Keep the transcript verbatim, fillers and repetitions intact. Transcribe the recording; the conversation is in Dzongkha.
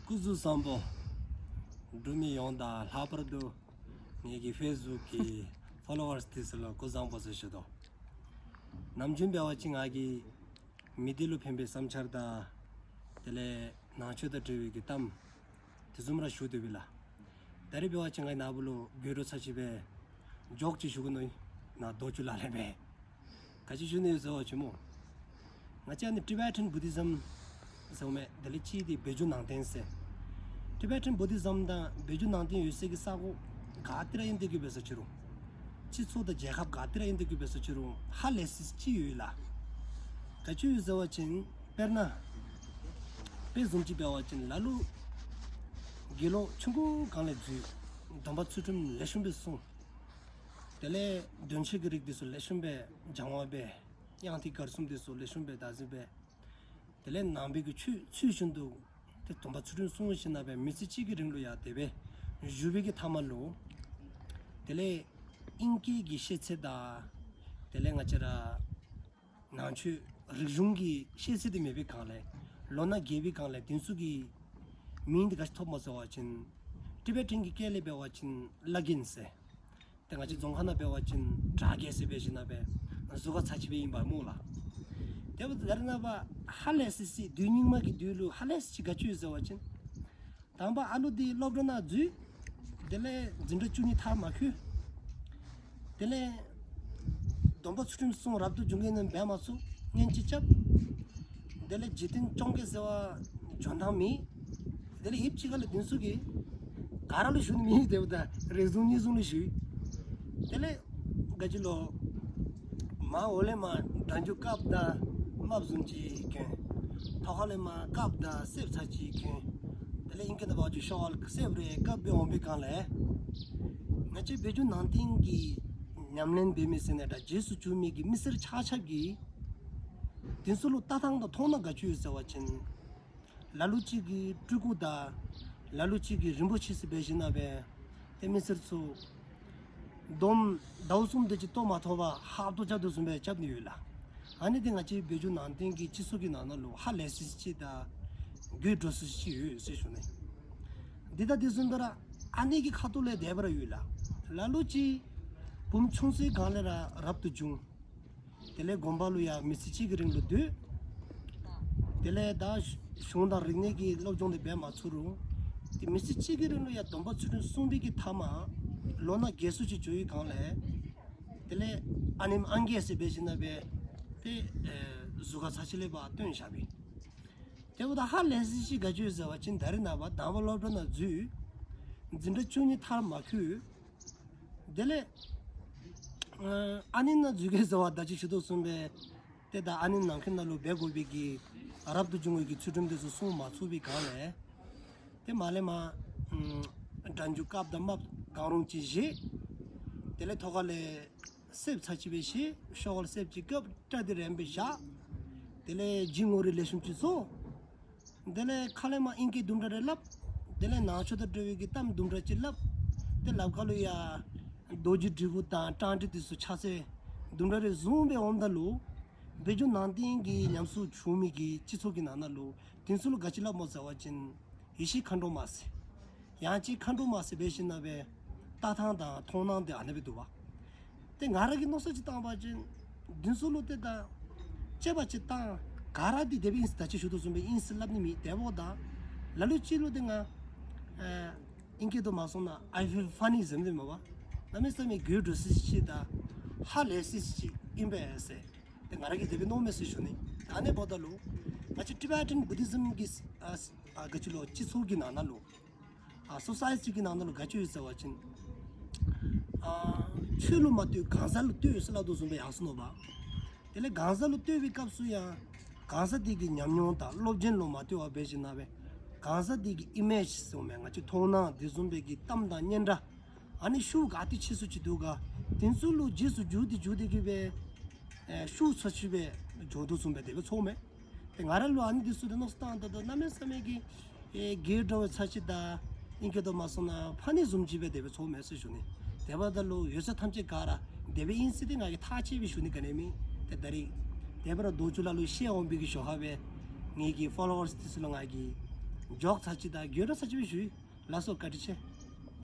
སྐུ་གཟུགས་བཟང་པོ། འབྲུག་མི་ཡོངས་དང་ལྷག་པར་དུ་ངེ་གི་ཕེསི་བུཀ་གི་ཕོ་ལོ་ཝརསི་འདི་ཚུ་ལུ་སྐུ་གཟུགས་བཟང་པོ་ཟེར་ཞུ་དོ། ནམ་རྒྱུན་འབད་བ་ཅིན་ང་གིས་མི་སྡེ་ལུ་ཕན་པའི་བསམ་འཆར་དང་དེ་ལས་ནང་ཆོས་དང་འབྲེལ་བའི་གི་གཏམ་དེ་བཟུམ་ར་ཞུ་དོ་བས་ལགས། ད་རིས་འབད་བ་ཅིན་ང་གིས་ནཱ་བུ་ལུ་དགོད་བྲོ་ཚར་ཅིག་སྦེ་ཇོཀ་ཅིག་ཞུ་གེ་མནོ་ཡི། ནཱ་རྡོ་ཅུ་ལ་ལས་སྦེ། ག་ཅི་ཞུ་ནི་ཡོད་ཟེར་བ་ཅིན་སྨོ། ང་བཅས་ཨ་ནི་ཊི་བེ་ཊཱན་བུ་དྷི་ཛིམ་ཟེར་མི་དེ་ལས་གཅིག་འདི་བོད་བརྒྱུད་ནང་བསྟན་ཟེར། ཊི་བེ་ཊཱན་བུ་དྷི་ཛིམ་དང་བོད་བརྒྱུད་ནང་བསྟན་ཡོད་སའི་གི་ས་གོ་ག་ཏེ་ར་ཨིན་ཏེ་གི་འབད་ས་ཅི་རུང་། སྤྱི་ཚོགས་དང་རྒྱལ་ཁབ་ག་ཏེ་ར་ཨིན་ཏེ་གི་འབད་ས་ཅི་རུང་ཧ་ལས་སི་ཅིག་ཡོད་ལགས། ག་ཅི་ཡོད་ཟེར་བ་ཅིན་དཔེར་ན་དཔེ་བཟུམ་ཅིག་འབད་བ་ཅིན་ལ་ལུ་དགེ་སློང་ཆུང་ཀུ་སྒང་ལས་འཛུལ། སྡོམ་པ་ཚུལ་ཁྲིམས་ལེགས་ཤོམ་སྦེ་སྲུང་། དེ་ལས་དོན་ཆེ་གི་རིགས་འདི་ཚུ་ལེགས་ཤོམ་སྦེ་སྦྱང་བ་འབད། དབྱངས་ཐིག་གར་གསུམ་འདི་ཚུ་ལེགས་ཤོམ་སྦེ་བདག་འཛིན་འབད། དེ་ལས་ནང་པའི་གི་ཆོས་ཚུལ་བཞིན་དུ་ཏེ་སྡོམ་པ་ཚུལ་ཁྲིམས་སྲུང་ཞིནམ་ལས་མི་ཚེ་གཅིག་གི་རིང་ལུ་ཡང་དེ་སྦེ་བཞུགས་པའི་གི་མཐའ་མ་ལུ་དེ་ལས་ཨིང་སྐད་ཀྱི་ཤེས་ཚད་དང་དེ་ལས་ང་བཅས་ར་ནང་ཆོས་རིག་གཞུང་གི་ཤེས་ཚད་འདི་མེད་པའི་སྒང་ལས་ལོ་ན་རྒས་པའི་སྒང་ལས་དེ་ཚུ་གི་མིང་འདི་ག་ཅི་ཐོབ་སྨོ་ཟེར་བ་ཅིན་ཊི་བེ་ཊཱན་གྱི་སྐད་ལས་འབད་བ་ཅིན་ལ་གིན་ཟེར། ཏེ་ང་བཅས་རྫོང་ཁ་ནང་འབད་བ་ཅིན་དྲག་གེ་ཟེར་འབད་ཞིནམ་ལས་ཟུར་ཁ་ཚར་ཅིག་སྦེ་ཨིན་པས་སྨོ་ལགས། དེ་འབདཝ་ད་ད་རེས་ནངས་པ་ཧ་ལས་སི་སི་དུས་སྙིགས་མ་གི་དུས་ལུ་ཧ་ལས་སི་སི་ཅིག་ག་ཅི་ཡོད་ཟེར་བ་ཅིན་དང་པ་ཨ་ལུ་འདི་སློབ་གྲྭ་ནང་འཛུལ། དེ་ལས་འཛིན་གྲྭ་བཅུ་གཉིས་མཐར་མ་འཁྱོལ། དེ་ལས་སྡོམ་པ་ཚུལ་ཁྲིམས་སྲུང་རབ་ཏུ་བྱུང་གི་ནི་འབད་མ་ཚུགས་གཉེན་ཅིག་རྐྱབ། དེ་ལས་འཇིག་རྟེན་སྐྱོང་གེ་ཟེར་བ་འཇོན་ཐང་མེད། དེ་ལས་ཡུདཔ་ཅིག་ཁ་ལས་དེ་ཚུ་གིས་ག་ར་ལུ་ཞུ་ནི་མེད། དེ་འབདཝ་ད་རེ་ཟུང་གཉིས་ཟུང་ལུ་ཞུ། དེ་ལས་ག་ཅི་ལོ། མར་འོག་ལས་མར་དགྲ་འཇུག་དཀརཔོ་དང་དམརཔོ་བཟུམ་ཅིག་གྱོན། ཐོག་ཁ་ལས་མར་དཀརཔོ་དང་སེརཔོ་ཚར་ཅིག་གྱོན། དེ་ལས་ཨིང་སྐད་ནང་འབད་བ་ཅིན་ཤོག་ལ་སེརཔོ་རེ་དཀརཔོ་སྦེ་འོང་པའི་སྒང་ལས་ང་བཅས་བོད་བརྒྱུད་ནང་བསྟན་གྱི་ཉམས་ལེན་འབད་མི་ཟེར་ན་འདྲ་རྗེས་སུ་འཇུག་མི་གི་མི་སེར་ཆ་ཁྱབ་ཀྱིས་དེ་ཚུ་ལུ་ལྟ་སྟངས་དང་མཐོང་སྣང་ག་ཅི་ཡོད་ཟེར་བ་ཅིན་ལ་ལུ་ཅིག་གིས་སྤྲུལ་སྐུ་དང་ལ་ལུ་ཅིག་གིས་རིན་པོ་ཆེ་ཟེར་འབད་ཞིནམ་ལས་ཏེ་མི་སེར་ཚུ་སྡོམ་ཟླཝ་གསུམ་དེ་ཅིག་ལྟོ་མ་ཐོབ་པར་ཧབ་ཐོབ་རྐྱབ་དོ་བཟུམ་སྦེ་རྐྱབ་ནི་ཡོད་ལགས། ཨ་ནི་འདི་ང་བཅས་བོད་བརྒྱུད་ནང་བསྟན་གྱི་སྤྱི་ཚོགས་ཀྱི་ནང་ན་ལུ་ཧ་ལས་སི་སི་ཅིག་དང་དགོད་བྲོ་སི་སི་ཅིག་ཡོད་ཟེར་ཞུ་ནི། འདི་དང་དེ་བཟུམ་སྦེ་ར་ཨ་ནི་གི་ཁ་ཐུག་ལས་དེ་སྦེ་ར་ཡོད་ལགས། ལ་ལུ་ཅིག་བུམོ་ཆུང་སའི་སྒང་ལས་ར་རབ་ཏུ་བྱུང་། དེ་ལས་དགོན་པ་ལུ་ཡང་མི་ཚེ་གཅིག་གི་རིང་ལུ་སྡོད། དེ་ལས་ད་གཞུང་དང་རིག་གནས་ཀྱི་སློབ་སྦྱོང་དེ་འབད་མ་ཚུགས་རུང་ཏེ་མི་ཚེ་གཅིག་གི་རིང་ལུ་ཡང་སྡོམ་པ་ཚུལ་ཁྲིམས་སྲུང་བའི་གི་མཐའ་མ་ལོ་ན་རྒས་སུ་ཅིག་འགྱོ་བའི་སྒང་ལས་དེ་ལས་ཨ་ནེམོ་ཨང་རྒས་ཟེར་འབད་ཞིནམ་ལས་ཏེ་ཨེ་ཟུར་ཁ་ཚར་ཅིག་ལས་ཕར་བཏོན་བཞག་པས། དེ་འབདཝ་ད་ཧ་ལས་སི་སི་ཅིག་ག་ཅི་ཡོད་ཟེར་བ་ཅིན་ད་རེས་ནངས་པ་དང་པ་སློབ་གྲྭ་ནང་འཛུལ། འཛིན་གྲྭ་བཅུ་གཉིས་མཐར་མ་འཁྱོལ། དེ་ལས་ཨ་ཨ་ནི་ནང་འཛུལ་གེ་ཟེར་བ་ད་ཅི་ཞུ་དོ་བཟུམ་སྦེ་ཏེ་ད་ཨ་ནི་ནང་འཁོད་ནང་ལུ་འབད་དགོ་པའི་གི་རབ་ཏུ་བྱུང་བའི་གི་ཚུལ་ཁྲིམས་དེ་ཚུ་སྲུང་མ་ཚུགས་པའི་སྒང་ལས་ཏེ་མར་ལས་མར་ཨམ་དགྲ་འཇུག་དཀརཔོ་དང་དམརཔོ་གང་རུང་ཅིག་བཞེས། དེ་ལས་ཐོག་ཁ་ལས་སེརཔོ་ཚར་ཅིག་སྦེ་བཞེས། ཤོག་ལ་སེརཔོ་ཅིག་དཀརཔོ་སྦྲ་དེ་རེངམོ་སྦེ་བཞག། དེ་ལས་སྦྱིན་ངོ་རིས་ལེགས་ཤོམ་ཅིག་བཟོ། དེ་ལས་ཁ་ལས་མར་ཨིང་སྐད་དུམ་གྲ་རེ་སླབ། དེ་ལས་ནང་ཆོས་དང་འབྲེལ་བའི་གི་གཏམ་དུམ་གྲ་ཅིག་སླབ། ཏེ་ལགཔ་ཁ་ལུ་ཡང་རྡོ་རྗེ་དྲིལ་བུ་དང་ཏྲང་ཏྲི་དེ་ཚུ་ཕྱག་འཚལ་དུམ་གྲ་རེ་བཟུང་སྦེ་འོངམ་ད་ལུ་བོད་བརྒྱུད་ནང་བསྟན་གྱི་ཉམས་སུ་བྱུང་མི་གི་སྤྱི་ཚོགས་ཀྱི་ནང་ན་ལུ་དེ་ཚུ་ལུ་ག་ཅི་སླབ་སྨོ་ཟེར་བ་ཅིན་ཡེ་ཤེས་མཁའ་འགྲོ་མ་ཟེར། ཡང་ཅིན་མཁའ་འགྲོ་མ་ཟེར་འབད་ཞིནམ་ལས་ལྟ་སྟངས་དང་མཐོང་སྣང་དེ་ཨ་ནི་སྦེ་འདུག་པ། ཏེ་ང་ར་གིས་མནོ་བསམ་ཅིག་བཏང་བ་ཅིན་དེ་ཚུ་ལུ་ཏེ་ད་དཔྱད་པ་ཅིག་བཏང་ག་ར་འདི་དེ་སྦེ་ཨིན་ཟེར་ད་ཅི་ཞུ་དོ་བཟུམ་སྦེ་ཨིན་ཟེར་སླབ་ནི་མེད། དེ་འབདཝ་ད་ལ་ལུ་ཅིག་ལུ་ཏེ་ང་ཨེ་ཨིང་སྐད་དུ་མ་སོང་ན་I feel funny ཟེར་མི་འདི་མས་པ། གནམ་མེད་ས་མེད་དགོད་བྲོ་སི་སི་ཅིག་དང་ཧ་ལས་སི་སི་ཅིག་ཨིན་པས་ཟེར། ཏེ་ང་ར་གིས་དེ་སྦེ་མནོཝ་མས་ཟེར་ཞུ་ནི། ད་ཨ་ནི་འབདཝ་ད་ལུ་ང་བཅས་ཊི་བེ་ཊཱན་བུ་དྷི་ཛིམ་གྱི་ཨ་ཨ་ག་ཅི་ལོ་སྤྱི་ཚོགས་ཀྱི་ནང་ན་ལུ་ཨ་སོ་སའི་ཊི་གི་ནང་ན་ལུ་ག་ཅི་ཡོད་ཟེར་བ་ཅིན་ཨ་ཆོས་ལུ་མ་ལྟོས་གང་ཟག་ལུ་ལྟོས་ཟེར་སླབ་དོ་བཟུམ་སྦེ་ཡར་སོང་ནུག་པ། དེ་ལས་གང་ཟག་ལུ་ལྟོས་པའི་སྐབས་སུ་ཡང་གང་ཟག་དེ་གི་ཉམས་མྱོང་དང་སློབ་སྦྱོང་ལུ་མ་ལྟོས་པར་འབད་ཞིནམ་ལས་གང་ཟག་དེ་གི་ཨི་མེཇ་ཟེར་མི་ང་བཅས་མཐོང་སྣང་དེ་བཟུམ་སྦེ་གི་གཏམ་དང་སྙན་གྲགས་ཨ་ནི་ཤུགས་ག་ཏེ་ཆེ་སུ་ཅིག་འདུག་ག་དེ་ཚུ་ལུ་རྗེས་སུ་འཇུག་སྟེ་འཇུག་སྟེ་གི་སྦེ་ཨེ་ཤུགས་ཚ་ཅིག་སྦེ་འགྱོ་དོ་བཟུམ་སྦེ་དེ་སྦེ་ཚོརཝ་མས། ཏེ་ང་ར་ལུ་ཨ་ནི་དེ་ཚུ་དེ་མནོ་བསམ་བཏངམ་ད་ད་གནམ་མེད་ས་མེད་ཀྱི་ཨེ་དགོད་བྲོ་བའི་ཚར་ཅིག་དང་ཨིང་སྐད་དུ་མ་སོང་ན་ཕ་ནི་བཟུམ་ཅིག་སྦེ་དེ་སྦེ་ཚོརཝ་མས་ཟེར་ཞུ་ནི། དེ་འབདཝ་ད་ལུ་ཡོད་ས་ཐམས་ཅད་ག་ར་དེ་སྦེ་ཨིན་ཟེར་ཏེ་ང་གིས་ཐག་བཅད་སྦེ་ཞུ་ནི་ག་ནི་མེད། ཏེ་ད་རིས་དེ་སྦེ་ར་རྡོ་ཅུ་ལ་ལུ་བཤལ་འོང་པའི་གི་ཞོར་ཁར་སྦེ་ངེ་གི་ཕོ་ལོ་ཝརསི་དེ་ཚུ་ལུ་ང་གིས་ འགྱོ་ཚར་ཅིག་དང་འགྱོ་ར་ཚར་ཅིག་སྦེ་ཞུ་ཡི། ལགས་སོ། བཀའ་དྲིན་ཆེ།